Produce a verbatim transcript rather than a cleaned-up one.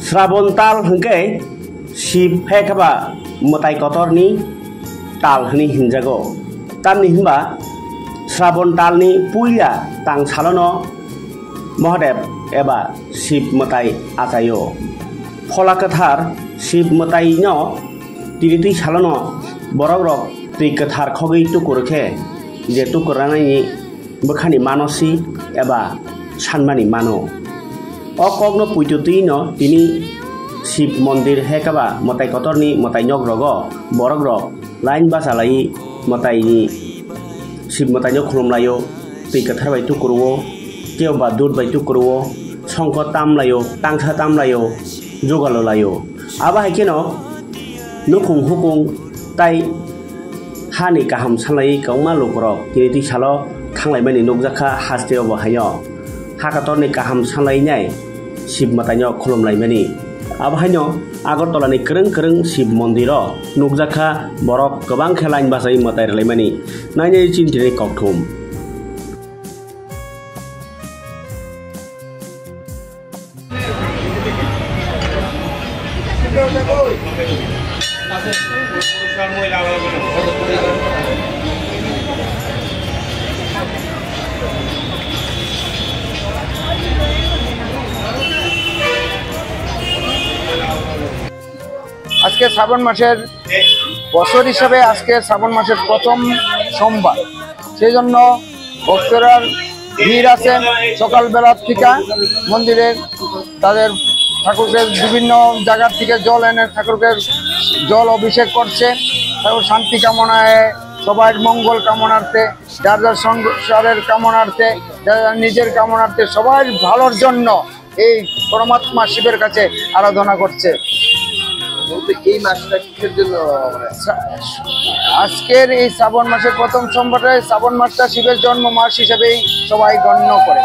Srabon tal hwnkhe Shib hai khe ba mwtai kotorni tal hwnwi hinjago. Tamni hwnba Srabon talni puila tang salono Mahadev eba Shib mwtai achaio. Phola kwthar Shib mwtaino tini twi salono borok rok twi kwthar khogwi tukur khe je tukur ranani bwkhani mano si eba sanmani mano. O kokno puitu twi no tini Shib mondir hai khe ba mwtai kotorni mwtai nok rogo borok rok line bachalai mwtaini Shib mwtaino khulumlaio, twi kwthar bai tukuruo, kebo ba dud bai tukuruo, songkho tamlaio, tangsa tamlaio, jugalo laio. Abo hai kheno nukhung hukung tai hani kaham sanlaiwi kwbangma lukurok tini twi salo thanglaimani nukjakha hasteo bo haino. Ha kotorni kaham sanlainai Shib mwtaino khulumlaimani. Abo haino Agartala ni kwrwng kwrwng Shib mondir o nukjakha borok kwbang khe line bachai mwtai rwlaimani. Nainai chini tini kokthum. আজকে শ্রাবণ মাসের বছর হিসাবে আজকে শ্রাবণ মাসের প্রথম সোমবার, সেই জন্য ভক্তরা ভিড় আছে। সকালবেলা থেকে মন্দিরে তাদের ঠাকুরকে বিভিন্ন জায়গার থেকে জল এনে ঠাকুরকে জল অভিষেক করছে, ঠাকুর শান্তি কামনায়, সবার মঙ্গল কামনার্থে, যার যার সংসারের কামনার্থে, যার যার নিজের কামনার্থে, সবার ভালোর জন্য এই পরমাত্মা শিবের কাছে আরাধনা করছে। বলতে এই মাসটা কিসের জন্য, মানে? আজকের এই শ্রাবণ মাসের প্রথম সোমবারে শ্রাবণ মাসটা শিবের জন্ম মাস হিসেবেই সবাই গণ্য করে।